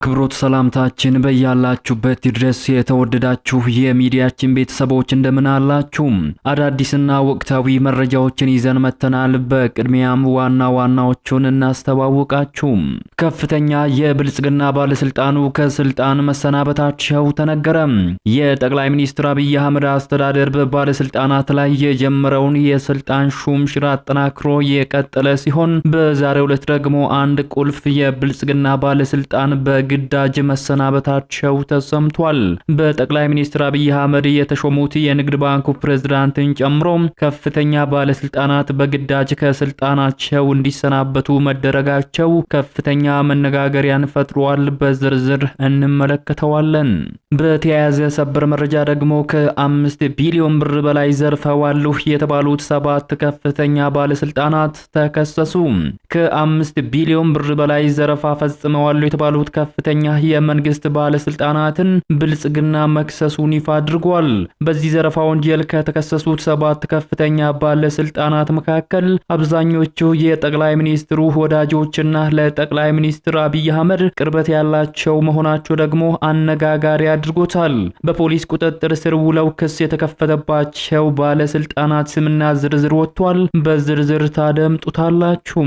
የአክብሮት ሰላምታችን በያላችሁበት ድረስ የተወደዳችሁ የሚዲያችን ቤተሰቦች፣ እንደምን አላችሁ? አዳዲስና ወቅታዊ መረጃዎችን ይዘን መጥተናል። በቅድሚያም ዋና ዋናዎቹን እናስተዋውቃችሁ። ከፍተኛ የብልጽግና ባለስልጣኑ ከስልጣን መሰናበታቸው ተነገረ። የጠቅላይ ሚኒስትር አብይ አህመድ አስተዳደር በባለስልጣናት ላይ የጀመረውን የስልጣን ሹም ሽር አጠናክሮ የቀጠለ ሲሆን፣ በዛሬው ዕለት ደግሞ አንድ ቁልፍ የብልጽግና ባለስልጣን በግዳጅ መሰናበታቸው ተሰምቷል። በጠቅላይ ሚኒስትር አብይ አህመድ የተሾሙት የንግድ ባንኩ ፕሬዝዳንትን ጨምሮ ከፍተኛ ባለስልጣናት በግዳጅ ከስልጣናቸው እንዲሰናበቱ መደረጋቸው ከፍተኛ መነጋገሪያን ፈጥሯል። በዝርዝር እንመለከተዋለን። በተያያዘ ሰበር መረጃ ደግሞ ከ5 ቢሊዮን ብር በላይ ዘርፈዋል የተባሉት ሰባት ከፍተኛ ባለስልጣናት ተከሰሱ። ከ5 ቢሊዮን ብር በላይ ዘረፋ ፈጽመዋል የተባሉት ከፍተኛ የመንግስት ባለስልጣናትን ብልጽግና መክሰሱን ይፋ አድርጓል። በዚህ ዘረፋ ወንጀል ከተከሰሱት ሰባት ከፍተኛ ባለስልጣናት መካከል አብዛኞቹ የጠቅላይ ሚኒስትሩ ወዳጆችና ለጠቅላይ ሚኒስትር አብይ አህመድ ቅርበት ያላቸው መሆናቸው ደግሞ አነጋጋሪ አድርጎታል። በፖሊስ ቁጥጥር ስር ውለው ክስ የተከፈተባቸው ባለስልጣናት ስምና ዝርዝር ወጥቷል። በዝርዝር ታደምጡታላችሁ።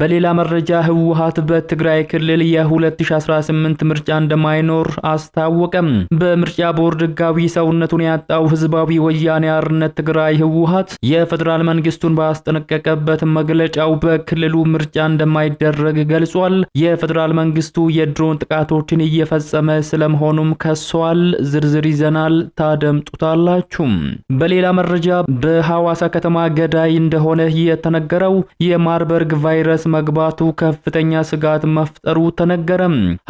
በሌላ መረጃ ህወሓት በትግራይ ክልል የ2018 ምርጫ እንደማይኖር አስታወቀም። በምርጫ ቦርድ ህጋዊ ሰውነቱን ያጣው ህዝባዊ ወያኔ ሓርነት ትግራይ ህወሓት የፌዴራል መንግስቱን ባስጠነቀቀበት መግለጫው በክልሉ ምርጫ እንደማይደረግ ገልጿል። የፌዴራል መንግስቱ የድሮን ጥቃቶችን እየፈጸመ ስለመሆኑም ከሷል። ዝርዝር ይዘናል፣ ታደምጡታላችሁ። በሌላ መረጃ በሐዋሳ ከተማ ገዳይ እንደሆነ የተነገረው የማርበርግ ቫይረስ መግባቱ ከፍተኛ ስጋት መፍጠሩ ተነገረ።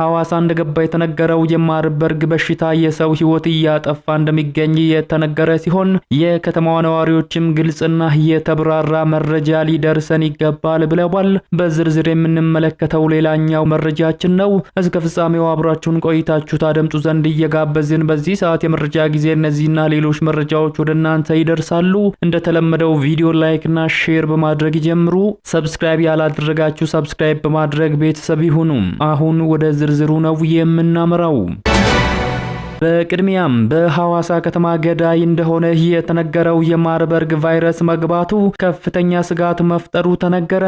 ሐዋሳ እንደገባ የተነገረው የማርበርግ በሽታ የሰው ሕይወት እያጠፋ እንደሚገኝ የተነገረ ሲሆን፣ የከተማዋ ነዋሪዎችም ግልጽና የተብራራ መረጃ ሊደርሰን ይገባል ብለዋል። በዝርዝር የምንመለከተው ሌላኛው መረጃችን ነው። እስከ ፍጻሜው አብራችሁን ቆይታችሁ ታደምጡ ዘንድ እየጋበዝን፣ በዚህ ሰዓት የመረጃ ጊዜ እነዚህና ሌሎች መረጃዎች ወደ እናንተ ይደርሳሉ። እንደተለመደው ቪዲዮ like እና share በማድረግ ይጀምሩ። Subscribe ያላደረጋችሁ subscribe በማድረግ ቤተሰብ ይሁኑ። አሁን ወደ ዝርዝሩ ነው የምናመራው። በቅድሚያም በሐዋሳ ከተማ ገዳይ እንደሆነ የተነገረው የማርበርግ ቫይረስ መግባቱ ከፍተኛ ስጋት መፍጠሩ ተነገረ።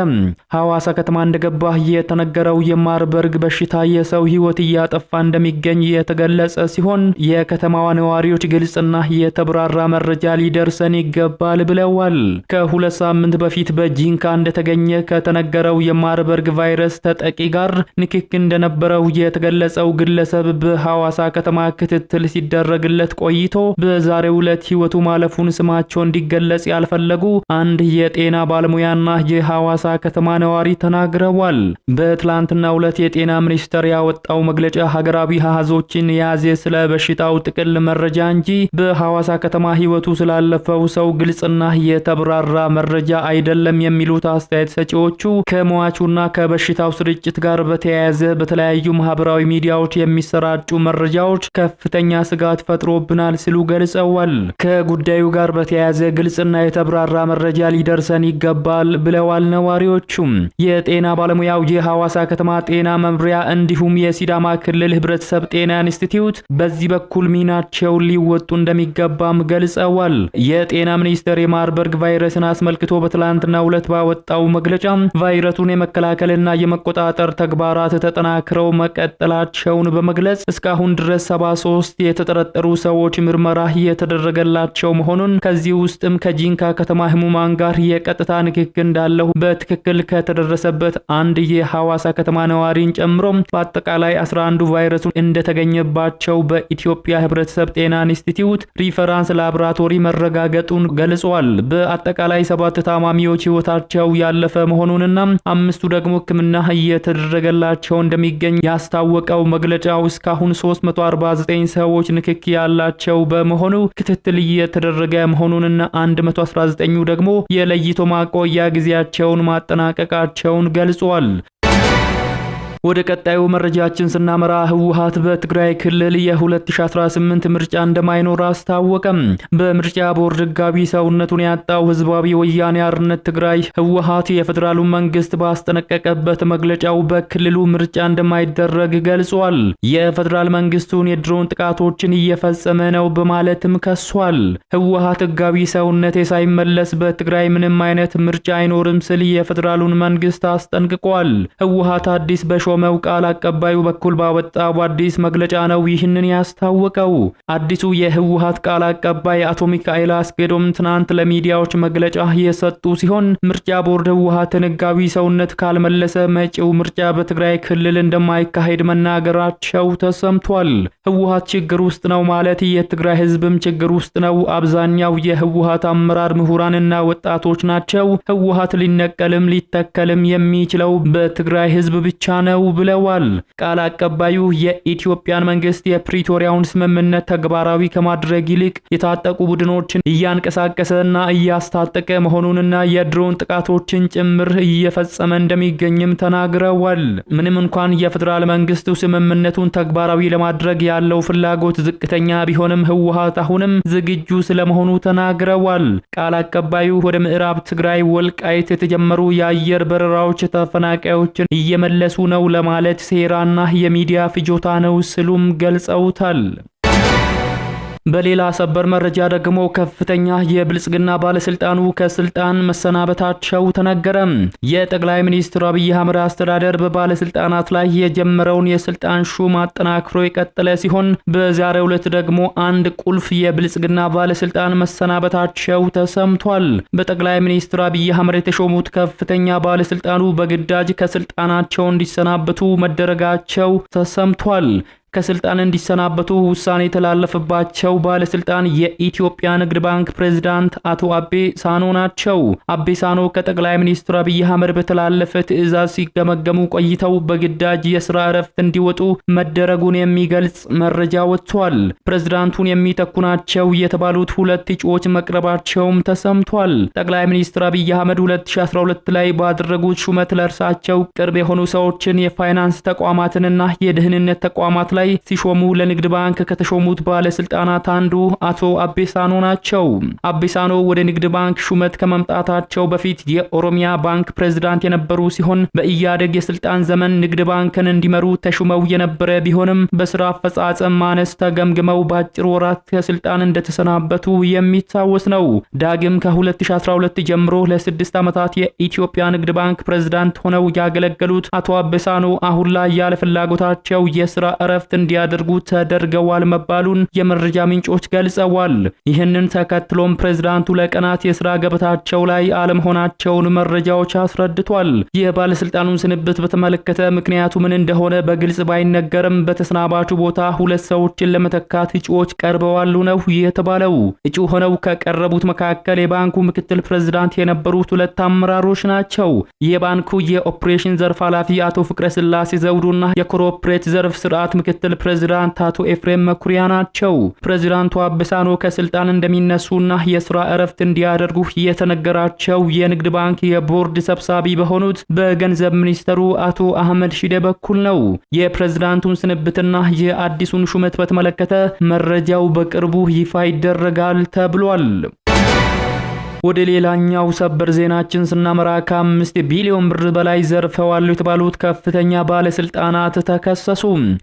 ሐዋሳ ከተማ እንደገባ የተነገረው የማርበርግ በሽታ የሰው ሕይወት እያጠፋ እንደሚገኝ የተገለጸ ሲሆን፣ የከተማዋ ነዋሪዎች ግልጽና የተብራራ መረጃ ሊደርሰን ይገባል ብለዋል። ከ2 ሳምንት በፊት በጂንካ እንደተገኘ ከተነገረው የማርበርግ ቫይረስ ተጠቂ ጋር ንክኪ እንደነበረው የተገለጸው ግለሰብ በሐዋሳ ከተማ ክትትል ሲደረግለት ቆይቶ በዛሬው ዕለት ሕይወቱ ማለፉን ስማቸው እንዲገለጽ ያልፈለጉ አንድ የጤና ባለሙያና የሐዋሳ ከተማ ነዋሪ ተናግረዋል። በትላንትናው ዕለት የጤና ሚኒስቴር ያወጣው መግለጫ ሀገራዊ አሃዞችን የያዘ ስለ በሽታው ጥቅል መረጃ እንጂ በሐዋሳ ከተማ ሕይወቱ ስላለፈው ሰው ግልጽና የተብራራ መረጃ አይደለም የሚሉት አስተያየት ሰጪዎቹ፣ ከሟቹና ከበሽታው ስርጭት ጋር በተያያዘ በተለያዩ ማህበራዊ ሚዲያዎች የሚሰራጩ መረጃዎች ከፍተኛ ስጋት ፈጥሮብናል ሲሉ ገልጸዋል። ከጉዳዩ ጋር በተያያዘ ግልጽና የተብራራ መረጃ ሊደርሰን ይገባል ብለዋል ነዋሪዎቹም። የጤና ባለሙያው የሐዋሳ ከተማ ጤና መምሪያ እንዲሁም የሲዳማ ክልል ህብረተሰብ ጤና ኢንስቲትዩት በዚህ በኩል ሚናቸውን ሊወጡ እንደሚገባም ገልጸዋል። የጤና ሚኒስቴር የማርበርግ ቫይረስን አስመልክቶ በትላንትናው ዕለት ባወጣው መግለጫ ቫይረሱን የመከላከልና የመቆጣጠር ተግባራት ተጠናክረው መቀጠላቸውን በመግለጽ፣ እስካሁን ድረስ 73 የተጠረጠሩ ሰዎች ምርመራ የተደረገላቸው መሆኑን፣ ከዚህ ውስጥም ከጂንካ ከተማ ህሙማን ጋር የቀጥታ ንክኪ እንዳለው በትክክል ከተደረሰበት አንድ የሐዋሳ ከተማ ነዋሪን ጨምሮ በአጠቃላይ 11ዱ ቫይረሱ እንደተገኘባቸው በኢትዮጵያ ህብረተሰብ ጤና ኢንስቲትዩት reference ላቦራቶሪ መረጋገጡን ገልጿል። በአጠቃላይ ሰባት ታማሚዎች ህይወታቸው ያለፈ መሆኑንና አምስቱ ደግሞ ሕክምና እየተደረገላቸው እንደሚገኝ ያስታወቀው መግለጫው፣ እስካሁን 349 ሰዎች ንክኪ ያላቸው በመሆኑ ክትትል እየተደረገ መሆኑንና 119ኙ ደግሞ የለይቶ ማቆያ ጊዜያቸውን ማጠናቀቃቸውን ገልጿል። ወደ ቀጣዩ መረጃችን ስናመራ ህወሓት በትግራይ ክልል የ2018 ምርጫ እንደማይኖር አስታወቀም። በምርጫ ቦርድ ህጋዊ ሰውነቱን ያጣው ህዝባዊ ወያኔ ሓርነት ትግራይ ህወሓት የፌዴራሉ መንግስት ባስጠነቀቀበት መግለጫው በክልሉ ምርጫ እንደማይደረግ ገልጿል። የፌዴራል መንግስቱን የድሮን ጥቃቶችን እየፈጸመ ነው በማለትም ከሷል። ህወሓት ህጋዊ ሰውነቴ ሳይመለስ በትግራይ ምንም አይነት ምርጫ አይኖርም ሲል የፌዴራሉን መንግስት አስጠንቅቋል። ህወሓት አዲስ በሾመው ቃል አቀባዩ በኩል ባወጣው አዲስ መግለጫ ነው ይህንን ያስታወቀው። አዲሱ የህወሓት ቃል አቀባይ አቶ ሚካኤል አስገዶም ትናንት ለሚዲያዎች መግለጫ የሰጡ ሲሆን ምርጫ ቦርድ ህወሓትን ህጋዊ ሰውነት ካልመለሰ መጪው ምርጫ በትግራይ ክልል እንደማይካሄድ መናገራቸው ተሰምቷል። ህወሓት ችግር ውስጥ ነው ማለት የትግራይ ህዝብም ችግር ውስጥ ነው። አብዛኛው የህወሓት አመራር ምሁራንና ወጣቶች ናቸው። ህወሓት ሊነቀልም ሊተከልም የሚችለው በትግራይ ህዝብ ብቻ ነው ብለዋል። ቃል አቀባዩ የኢትዮጵያን መንግስት የፕሪቶሪያውን ስምምነት ተግባራዊ ከማድረግ ይልቅ የታጠቁ ቡድኖችን እያንቀሳቀሰና እያስታጠቀ መሆኑንና የድሮን ጥቃቶችን ጭምር እየፈጸመ እንደሚገኝም ተናግረዋል። ምንም እንኳን የፌዴራል መንግስቱ ስምምነቱን ተግባራዊ ለማድረግ ያለው ፍላጎት ዝቅተኛ ቢሆንም ህወሓት አሁንም ዝግጁ ስለመሆኑ ተናግረዋል። ቃል አቀባዩ ወደ ምዕራብ ትግራይ ወልቃይት የተጀመሩ የአየር በረራዎች ተፈናቃዮችን እየመለሱ ነው ለማለት ሴራና የሚዲያ ፍጆታ ነው ሲሉም ገልጸውታል። በሌላ ሰበር መረጃ ደግሞ ከፍተኛ የብልጽግና ባለስልጣኑ ከስልጣን መሰናበታቸው ተነገረ። የጠቅላይ ሚኒስትር አብይ አህመድ አስተዳደር በባለስልጣናት ላይ የጀመረውን የስልጣን ሹም አጠናክሮ የቀጠለ ሲሆን በዛሬው ዕለት ደግሞ አንድ ቁልፍ የብልጽግና ባለስልጣን መሰናበታቸው ተሰምቷል። በጠቅላይ ሚኒስትር አብይ አህመድ የተሾሙት ከፍተኛ ባለስልጣኑ በግዳጅ ከስልጣናቸው እንዲሰናበቱ መደረጋቸው ተሰምቷል። ከስልጣን እንዲሰናበቱ ውሳኔ የተላለፈባቸው ባለስልጣን የኢትዮጵያ ንግድ ባንክ ፕሬዝዳንት አቶ አቤ ሳኖ ናቸው። አቤ ሳኖ ከጠቅላይ ሚኒስትር አብይ አህመድ በተላለፈ ትዕዛዝ ሲገመገሙ ቆይተው በግዳጅ የስራ እረፍት እንዲወጡ መደረጉን የሚገልጽ መረጃ ወጥቷል። ፕሬዝዳንቱን የሚተኩ ናቸው የተባሉት ሁለት እጩዎች መቅረባቸውም ተሰምቷል። ጠቅላይ ሚኒስትር አብይ አህመድ 2012 ላይ ባደረጉት ሹመት ለእርሳቸው ቅርብ የሆኑ ሰዎችን የፋይናንስ ተቋማትንና የደህንነት ተቋማት ላይ ሲሾሙ ለንግድ ባንክ ከተሾሙት ባለስልጣናት አንዱ አቶ አቤሳኖ ናቸው። አቤሳኖ ወደ ንግድ ባንክ ሹመት ከመምጣታቸው በፊት የኦሮሚያ ባንክ ፕሬዝዳንት የነበሩ ሲሆን በኢያደግ የስልጣን ዘመን ንግድ ባንክን እንዲመሩ ተሹመው የነበረ ቢሆንም በስራ አፈጻጸም ማነስ ተገምግመው በአጭር ወራት ከስልጣን እንደተሰናበቱ የሚታወስ ነው። ዳግም ከ2012 ጀምሮ ለ6 ዓመታት የኢትዮጵያ ንግድ ባንክ ፕሬዝዳንት ሆነው ያገለገሉት አቶ አቤሳኖ አሁን ላይ ያለ ፍላጎታቸው የስራ እረፍት እንዲያደርጉ ተደርገዋል መባሉን የመረጃ ምንጮች ገልጸዋል። ይህንን ተከትሎም ፕሬዝዳንቱ ለቀናት የስራ ገበታቸው ላይ አለመሆናቸውን መረጃዎች አስረድቷል። የባለስልጣኑን ስንብት በተመለከተ ምክንያቱ ምን እንደሆነ በግልጽ ባይነገርም በተሰናባቹ ቦታ ሁለት ሰዎችን ለመተካት እጩዎች ቀርበዋል ነው የተባለው። እጩ ሆነው ከቀረቡት መካከል የባንኩ ምክትል ፕሬዝዳንት የነበሩት ሁለት አመራሮች ናቸው። የባንኩ የኦፕሬሽን ዘርፍ ኃላፊ አቶ ፍቅረ ስላሴ ዘውዱና የኮርፖሬት ዘርፍ ስርዓት ምክትል ፕሬዝዳንት አቶ ኤፍሬም መኩሪያ ናቸው። ፕሬዝዳንቱ አቤሳኖ ከስልጣን እንደሚነሱና የስራ እረፍት እንዲያደርጉ የተነገራቸው የንግድ ባንክ የቦርድ ሰብሳቢ በሆኑት በገንዘብ ሚኒስተሩ አቶ አህመድ ሺዴ በኩል ነው። የፕሬዝዳንቱን ስንብትና የአዲሱን ሹመት በተመለከተ መረጃው በቅርቡ ይፋ ይደረጋል ተብሏል። ወደ ሌላኛው ሰበር ዜናችን ስናመራ ከ5 ቢሊዮን ብር በላይ ዘርፈዋል የተባሉት ከፍተኛ ባለስልጣናት ተከሰሱ።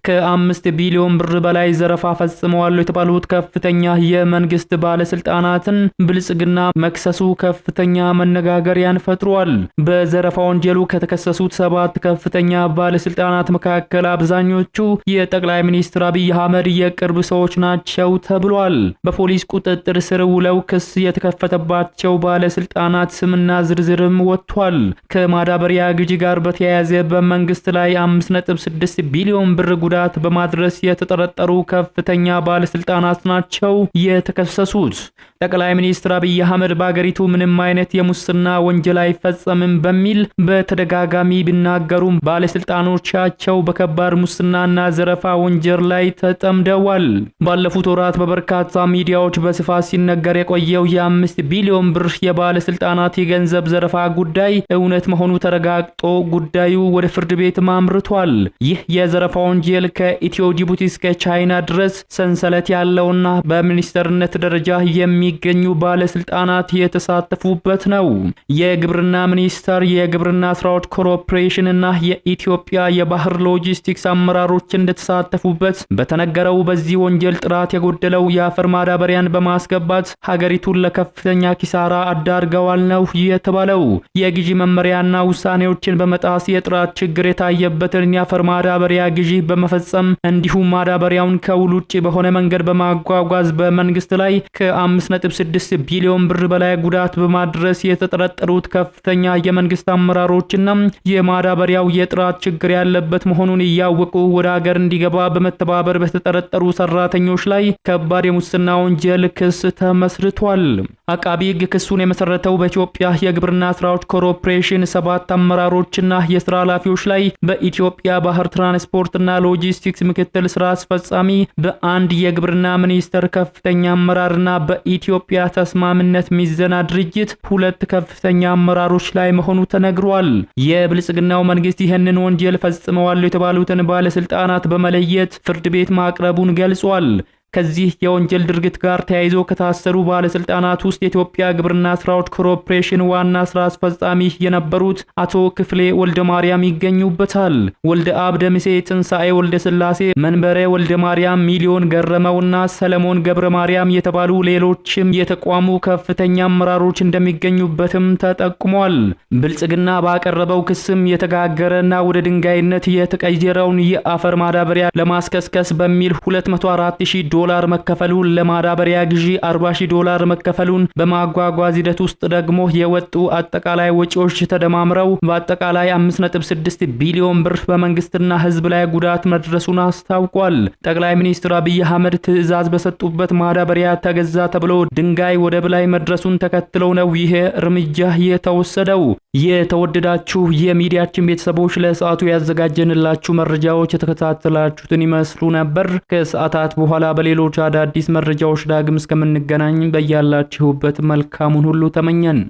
ከ5 ቢሊዮን ብር በላይ ዘረፋ ፈጽመዋል የተባሉት ከፍተኛ የመንግስት ባለስልጣናትን ብልጽግና መክሰሱ ከፍተኛ መነጋገሪያን ፈጥሯል። በዘረፋ ወንጀሉ ከተከሰሱት 7 ከፍተኛ ባለስልጣናት መካከል አብዛኞቹ የጠቅላይ ሚኒስትር አብይ አህመድ የቅርብ ሰዎች ናቸው ተብሏል። በፖሊስ ቁጥጥር ስር ውለው ክስ የተከፈተባቸው ባለስልጣናት ስምና ዝርዝርም ወጥቷል። ከማዳበሪያ ግዢ ጋር በተያያዘ በመንግስት ላይ 5.6 ቢሊዮን ብር ጉዳት በማድረስ የተጠረጠሩ ከፍተኛ ባለስልጣናት ናቸው የተከሰሱት። ጠቅላይ ሚኒስትር አብይ አህመድ በአገሪቱ ምንም አይነት የሙስና ወንጀል አይፈጸምም በሚል በተደጋጋሚ ቢናገሩም ባለስልጣኖቻቸው በከባድ ሙስናና ዘረፋ ወንጀል ላይ ተጠምደዋል። ባለፉት ወራት በበርካታ ሚዲያዎች በስፋት ሲነገር የቆየው የ5 ቢሊዮን ብር የባለስልጣናት የገንዘብ ዘረፋ ጉዳይ እውነት መሆኑ ተረጋግጦ ጉዳዩ ወደ ፍርድ ቤት አምርቷል። ይህ የዘረፋ ወንጀል ከኢትዮ ጅቡቲ እስከ ቻይና ድረስ ሰንሰለት ያለውና በሚኒስተርነት ደረጃ የሚገኙ ባለስልጣናት የተሳተፉበት ነው። የግብርና ሚኒስቴር፣ የግብርና ስራዎች ኮርፖሬሽን እና የኢትዮጵያ የባህር ሎጂስቲክስ አመራሮች እንደተሳተፉበት በተነገረው በዚህ ወንጀል ጥራት የጎደለው የአፈር ማዳበሪያን በማስገባት ሀገሪቱን ለከፍተኛ ኪሳራ አዳርገዋል ነው የተባለው። የግዢ መመሪያና ውሳኔዎችን በመጣስ የጥራት ችግር የታየበትን የአፈር ማዳበሪያ ግዢ በመፈጸም እንዲሁም ማዳበሪያውን ከውል ውጭ በሆነ መንገድ በማጓጓዝ በመንግስት ላይ ከ5.6 ቢሊዮን ብር በላይ ጉዳት በማድረስ የተጠረጠሩት ከፍተኛ የመንግስት አመራሮችና የማዳበሪያው የጥራት ችግር ያለበት መሆኑን እያወቁ ወደ ሀገር እንዲገባ በመተባበር በተጠረጠሩ ሰራተኞች ላይ ከባድ የሙስና ወንጀል ክስ ተመስርቷል። አቃቢ ሕግ ክሱን የመሰረተው በኢትዮጵያ የግብርና ስራዎች ኮርፖሬሽን 7 አመራሮችና የስራ ኃላፊዎች ላይ፣ በኢትዮጵያ ባህር ትራንስፖርትና ሎጂስቲክስ ምክትል ስራ አስፈጻሚ፣ በአንድ የግብርና ሚኒስቴር ከፍተኛ አመራርና በኢትዮጵያ ተስማምነት ሚዘና ድርጅት 2 ከፍተኛ አመራሮች ላይ መሆኑ ተነግሯል። የብልጽግናው መንግስት ይህንን ወንጀል ፈጽመዋል የተባሉትን ባለስልጣናት በመለየት ፍርድ ቤት ማቅረቡን ገልጿል። ከዚህ የወንጀል ድርጊት ጋር ተያይዞ ከታሰሩ ባለስልጣናት ውስጥ የኢትዮጵያ ግብርና ስራዎች ኮርፖሬሽን ዋና ስራ አስፈጻሚ የነበሩት አቶ ክፍሌ ወልደ ማርያም ይገኙበታል። ወልደ አብ ደምሴ፣ ትንሳኤ ወልደ ስላሴ፣ መንበረ ወልደ ማርያም፣ ሚሊዮን ገረመውና ሰለሞን ገብረ ማርያም የተባሉ ሌሎችም የተቋሙ ከፍተኛ አመራሮች እንደሚገኙበትም ተጠቁሟል። ብልጽግና ባቀረበው ክስም የተጋገረና ወደ ድንጋይነት የተቀየረውን የአፈር ማዳበሪያ ለማስከስከስ በሚል 204,000 ዶላር መከፈሉን፣ ለማዳበሪያ ግዢ 40,000 ዶላር መከፈሉን፣ በማጓጓዝ ሂደት ውስጥ ደግሞ የወጡ አጠቃላይ ወጪዎች ተደማምረው በአጠቃላይ 5.6 ቢሊዮን ብር በመንግስትና ሕዝብ ላይ ጉዳት መድረሱን አስታውቋል። ጠቅላይ ሚኒስትር አብይ አህመድ ትዕዛዝ በሰጡበት ማዳበሪያ ተገዛ ተብሎ ድንጋይ ወደብ ላይ መድረሱን ተከትለው ነው ይሄ እርምጃ የተወሰደው። የተወደዳችሁ የሚዲያችን ቤተሰቦች፣ ለሰዓቱ ያዘጋጀንላችሁ መረጃዎች የተከታተላችሁትን ይመስሉ ነበር። ከሰዓታት በኋላ በሌሎች አዳዲስ መረጃዎች ዳግም እስከምንገናኝ በያላችሁበት መልካሙን ሁሉ ተመኘን።